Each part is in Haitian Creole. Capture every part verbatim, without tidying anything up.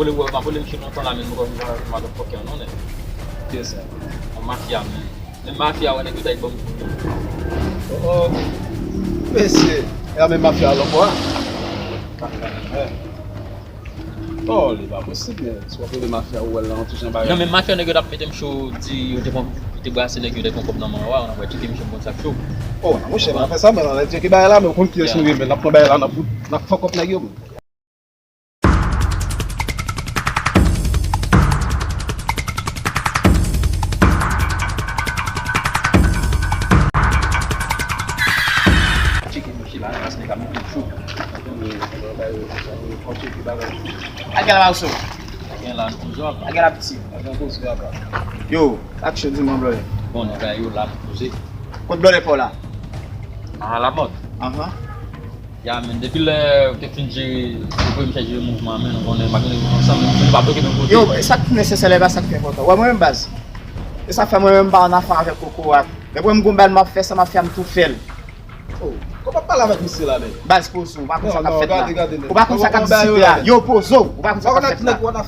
Vole wè, m ap vole misye lontan la, men m pa konn motherfucker non, nèg. Kiyès sa? Yon mafya, men. Men mafya, wè, nèg yo ta ban m kou. Oh, oh. Mesye, e a men mafya lòbò a. Oh, li pa posib, men. Si w ap vole mafya, ou wè l nan yon ti jan bagay. Non, men mafya, nèg yo t ap mete m cho, di yo te pran, yo te brase nèg yo, te pran kòb nan men w, nan wè tcheke misye, m konn sa k cho. Oh, non, monchè, n ap fè sa, men, n ap tcheke bagay la, men ou konn kiyès nou ye, men, n ap pran bagay la, n ap, n ap fuck up nèg yo, men. Tcheke mouche la, paske nèg ap mete cho. Al gen la, Marso. Al gen la, nou konn jòb. Al gen la, piti. Al gen koze, apa. Yo, aksyon, di mwen, blòdè. Bon, nèg la, yo la, nou poze. Kot blòdè pa w la? A la mòd. Ahan. Ya, men, depi lè ou te fin jere, ou te premye jere mouvman, men, nou konnen, malgre nou ansanm, men, nou pa bloke menm kote. Yo, sa k nesesè la, e pa sa k pi enpòtan. Wè, mwen menm, baz. E sa fè mwen menm, m pa ann afè avèk kokorat. Lè mwen menm gon bagay m ap fè, sa m ap fè, m tou fè l. Oh, kòman w ap pale avèk misye la, men? Baz, poze w, ou pa konn sa k ap fèt la. Ou pa konn sa k ap disite a. Yo, poze w, ou pa konn sa k ap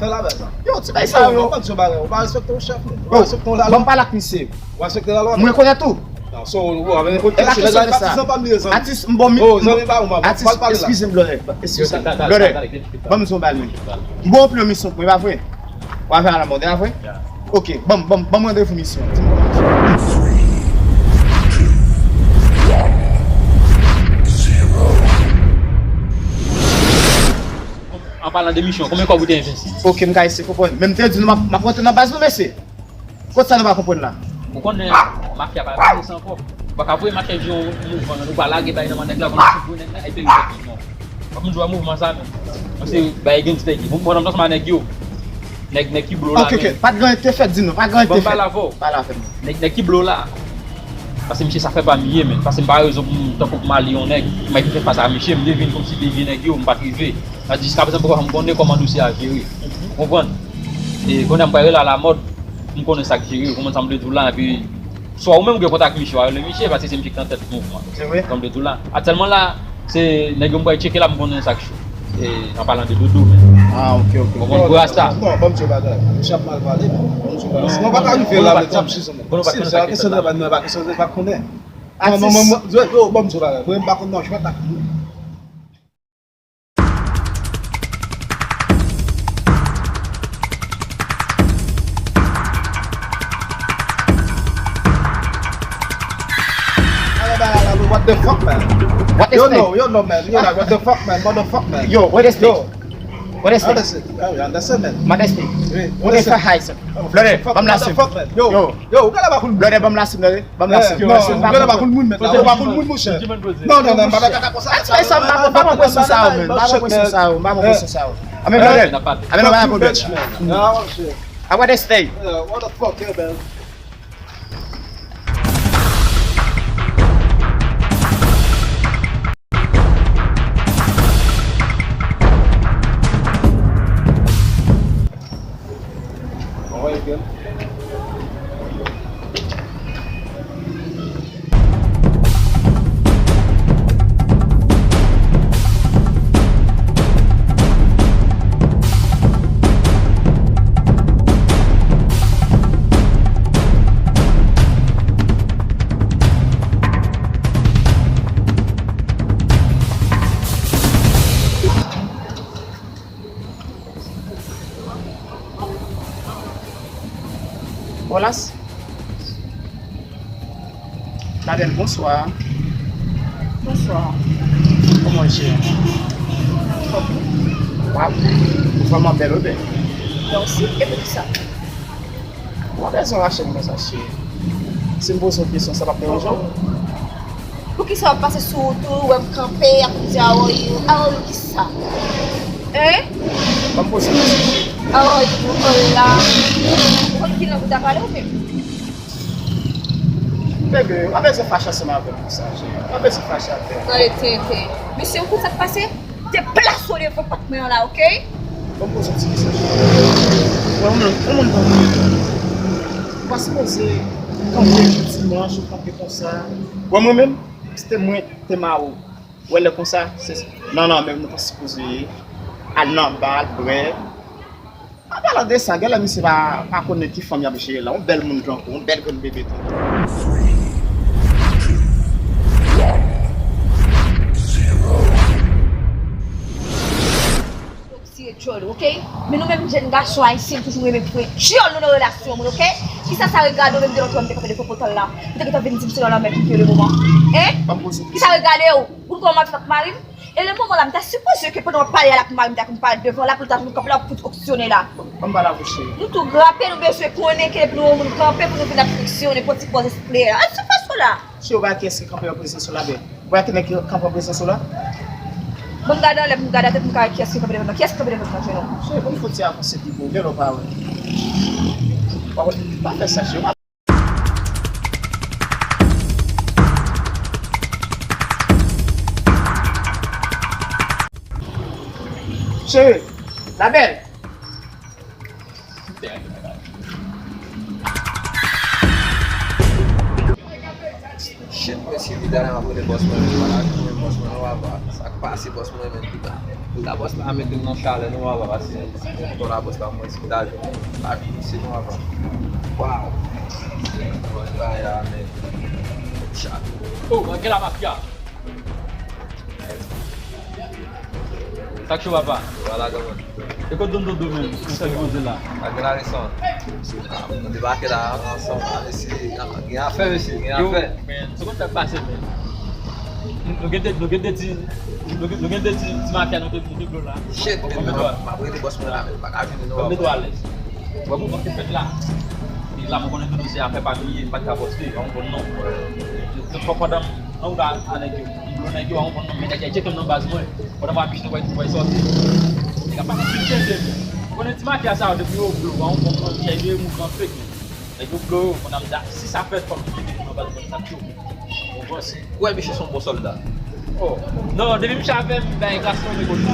fèt la. Yo, ti bagay sa yo. Ou pa respekte yon chèf, men. Ou pa respekte yon lalwa. Ban m pale ak misye. Ou pa respekte lalwa, men. M rekonèt ou. Non, so, ou avè rekonèt. E pa kesyon de sa. Atis, m bon mi-, atis, eskize m, blòdè. Eskize m. Blòdè, ban m di w yon bagay, men. M bon anpil yon misyon pou mwen, pa vre? W avè a la mòd, pa vre? Ok, ban m, ban m, ban m randevou misyon. Di m kòman misyon. An palan de misyon, konbyen kòb ou te envesti? Ok, m ka eseye konprann. Men m te di nou m ap, m ap rantre nan baz nou, mesye. Kot sa nou pa konprann la? Ou konnen mafya pa vini san kòb. Ou pa ka voye mafya jwe yon mouvman, ou pa lage bay nan men nèg la, konnen sou nèg la, epi li fè mouvman. Fòk m jwe mouvman sa menm. Paske bay gen ti nèg. Bon, bon, nan sans ma nèg yo. Nèg, nèg ki blo la. Ok, ok. Pa t gen te fè di nou, pa t gen te fè. Pale avè w. Pale avè m. Nèg, nèg ki blo la. Paske misye sa fè pa m ye, men. Paske m pa rezon pou m tankou pou m ale yon nèg. M pa vin fè fas a misye, m te vin kòmsi de vye nèg yo, m pa t rive. Sa di jiska prezan m poko janm konnen kòman dosye a jere. Ou konprann? E kounye a m pral rele a la mòd, m konnen sa k jere, ou konprann sa m vle di w la, epi swa ou menm ou gen kontak misye, w a rele misye, paske se misye ki nan tèt mouvman. Se vre? Sa m vle di w la. Aktyèlman la, se nèg yo m pral tcheke la, m konnen sa k cho. E, an palan de Dodo, men. Ah, ok, ok. Ou konprann gwo rasta? Non, ban m di w bagay. Misye ap mal pale, non. Ban m di w bagay. Sinon, w pa ka rive la, men t ap jis, men. Si, se pa kesyon de, non, pa kesyon de, pa konnen. Non, non, non, non, yo, ban m di w bagay. Mwen, m pa konn, non, jwèt ak moun. What the fuck, man? What the fuck, man? Yo, no, yo, no, man. Yo, like, what the fuck, man? Motherfuck, man. Yo, what the fuck? What the fuck? Understand? Ah, we understand, man. What the fuck? What the fuck? Blòdè, ban m la sim. Yo, yo, ou gade pa koul moun. Blòdè, ban m la sim, blòdè. Ban m la sim. Non, ou gade pa koul moun, men. Ou pa koul moun, monchè. Non, non, non, pa fè kaka konsa. Atibay sa, m pa pran presyon sa yo, men. M pa pran presyon sa yo, m pa pran presyon sa yo. Ame blòdè. Ame nou pa pran presyon. Ah, what the stay? What the fuck, man? Olas. Labèl, bonswa. Bonswa. Kòman w ye? Waw, ou vrèman bèl, wi, bèl. Mèsi. E poukisa? Ou pa bezwen rache m konsa, cheri. Si m poze w kesyon, sa p ap deranje w? Poukisa w ap pase sou wout ou, wè m kanpe, ap di, "How are you? How are you?" Kisa? Hein? Ban m poze w kesyon. How are you? Hola. Ou konn ki lang ou ta pale ou menm? Bebe, w pa bezwen fache ansanm avè m konsa, cheri. W pa bezwen fache avè m. Tande, tande. Mesye, ou konn sa k pase? Deplase w devan pòt mwen an la, oke? Ban m poze w ti kesyon. Wè, yon moun, yon moun pa moun. Ou pa sipoze kanpe jou dimanch, ou kanpe konsa. Wè, mwen menm, si te mwen, te mari w. Wè, lè konsa, se, non, non, men nou pa sipoze al nan ba, al bwè. Tande sa, genlè misye pa, pa konnen ki fanm y ap jere la. Yon bèl moun tankou, yon bèl grenn bebe tankou. Tire djòl, oke? Men nou menm jèn gason ayisyen, nou toujou renmen foure djòl nou nan relasyon moun, oke? Kisa sa regade w menm de lòt lè m te kanpe de popotan la? Ou te gentan vin di m se nan lanmè pou m ye le moman. Hein? Ban m poze w kesyon. Kisa regade w? Ou konn kòman m ap fè ak mari m? E le moman la, m ta sipoze ke pandan w ap pale a la pou mari m ta konn pale devan la pou l ta vin kanpe la pou fout fonksyone la. Ban m pale avè w cheri. Nou tou granpe, nou bezwen konnen ke depi nou wè yon moun kanpe pou nou vin ap fonksyone, pran ti pòz esplè la. Al sou fas ou la. Cheri, ou pa wè kiyès ki kanpe an prezans ou la, bèl? Ou pa wè ki nèg ki kanpe an prezans ou la? Ban m gade anlè, pou m gade atè, pou m ka wè kiyès ki kanpe devan mwen. Kiyès ki kanpe devan mwen, jenou? Cheri, pou m fouti avanse pi bon, genlè w pa wè. Pa wè, pa fè sa, cheri. Cheri, la belle. Shit, mesye, Vidal ap rele bòs mwen, men pa ka jwenn bòs mwen non, papa. Sa k pase bòs mwen, men, puta. Puta, bòs la mete m nan chalè non, papa, pase yon konpò la bòs la, mwen, si Vidal jwenn mwen, pa vin isi non, papa. Wow. Bòs la ya, men. Chat. Oh, manke la mafya. Sa k cho, papa? Wala, kòman? E kot Don Dodo menm? Mwen fè gwo zye la. Ak la resan. Ah, nou debake la ansanm la, mesye. Gen afè, mesye, gen afè. Men, se konn sa k pase, men. Nou gen de, nou gen de ti, nou gen, nou gen de ti, ti mafya nou te, nou te blo la. Shit, men, m ap rele bòs mwen la, men, pa ka vini non. Mete w alèz. Wè mouvman ki fèt la. E la mwen konnen Dodo se afè pa m li ye, m pa t ka pòste, w konprann non. Tout fò pandan m anba a nèg yo, m blo nèg yo, w konprann non, men nèg yo tcheke m nan baz mwen. Pandan m ap piche, nou wè, nou wè sòti. Nèg ap pase pil tenten. Ou konnen ti mafya sa yo, depi yo blo, w konprann non, chèche yo, mouvman fake. Nèg yo blo yo, pandan m da, si sa fèt, fò m tcheke m nan baz mwen, sa k cho. Ou konprann? Ou wè misye se yon bon sòlda. Oh. Non, depi misye avè m, bay klas mwen, mwen konn li.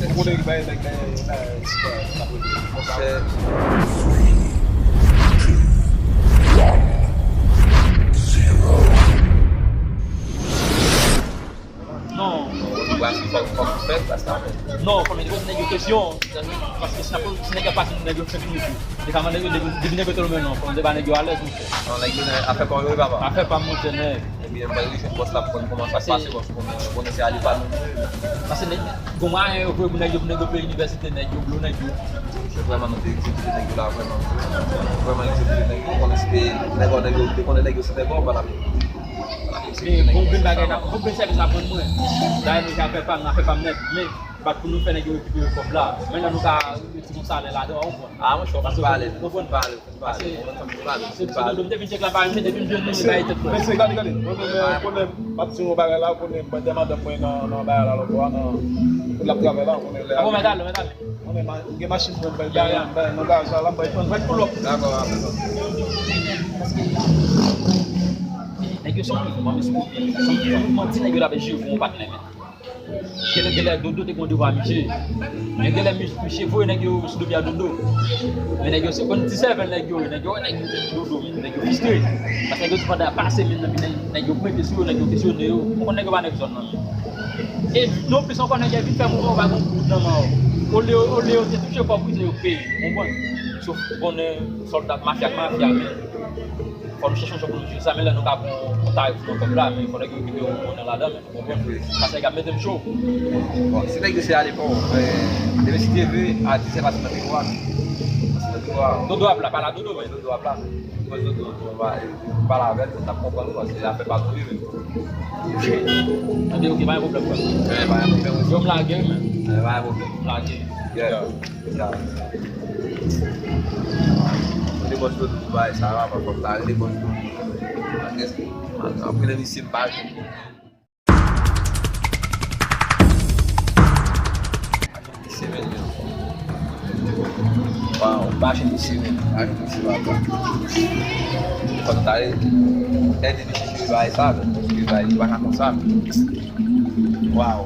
Ou konnen ki bay nèg la, la, espwa, la, konsa. Non. Ou wè, fòk, fòk fè klas la. Non, fò nèg yo poze nèg yo kesyon. Paske si n ap, si nèg yo ap pase, nèg yo fenk nou tou. Depi nèg yo te lonmen non, fò n te ba nèg yo alèz, monchè. Non, nèg yo, afè pa w yo, papa. Afè pa m, monchè, nèg. Ebyen, mwen rejwenn bòs la pou konn kòman sa k pase, bòs, pou konnen se ale pa nou. Paske nèg, gon mwayen yo voye pou nèg yo, pou nèg yo peye inivèsite, nèg yo blo nèg yo. Se vrèman nou te egzekite nèg yo la, vrèman. Vrèman egzekite nèg yo, konnen se te nèg yo, nèg yo, te konnen nèg yo se nèg yo, pa la. Men gon grenn bagay n ap, gon grenn sèvis n ap rann mwen. Dayè nou te afè pa m, n afè pa m nèt, men bat pou nou fè nèg yo rekipere kòb la. Men lè nou ka mete yon salè ladan, w konprann. Ah, monchè, w fin pale, w fin pale, w fin pale. Se, se Dodo, m te vin tchek la, pa, men depi m jwenn li, li bay tèt mwen. Mesye, gade, gade. Mwen menm, konnen m ap di yon bagay la, konnen m mande madanm mwen nan, nan bagay la lòtbò a, nan kote l ap travay la, konnen lè. Ah bon, mèt ale, mèt ale. Konnen m gen machin mwen, m bay, bay, bay nan garaj la, m bay pran, bay pull up. Dakò, dakò. Nèg yo se yon mouvman, men se yon mouvman, se yon mouvman ti nèg yo t ap jere pou yon patnè, men. Genlè, genlè Dodo te gen yon devwa misye. Men genlè mi-, misye voye nèg yo sou do pye a Dodo. Men nèg yo se konn ti sèvèl nèg yo, nèg yo, nèg yo Dodo, men nèg yo fristre. Paske nèg yo di pandan pase men nan men nèg, nèg yo pwente sou yo, nèg yo kesyone yo. Ou konn nèg yo pa nèg zòn nan. E nonplis ankò nèg yo vin fè mouvman yo pa gen goud nan men yo. Olye, olye yo te touche kòb wi se yo k peye. Ou konprann? Sof konnen sòlda mafya ak mafya, men fò nou chèche yon jan pou nou jere sa, men lè nou ka pran yon tarif nan kòb la, men fò nèg yo kite yon monnen ladan, men. Konprann? Paske nèg ap mete m cho. Bon, si nèg yo se ale bon, eh, demen si Dye vle, a dizè pase nan biwo a. Pase nan biwo a. Dodo ap la, pa la Dodo, men. Dodo ap la. Pòz Dodo, Dodo, pa, pale avè l, l ap konprann ou, paske afè pa nou li menm. Ok. Tande, ok, pa gen pwoblèm, frè. Eh, pa gen pwoblèm, wi. Yo, m lage, men. Eh, pa gen pwoblèm. M lage. Yeah. Yeah. Rele bòs Dodo pou bagay sa, pa fòk la, rele bòs Dodo. Paske, apre nan misye m pa jwenn. Misye menm yo. Waw, pa jwenn misye menm, pa jwenn misye papa. Fòk ta rele, ède misye jere bagay sa, men, paske bagay li pa ka konsa. Waw.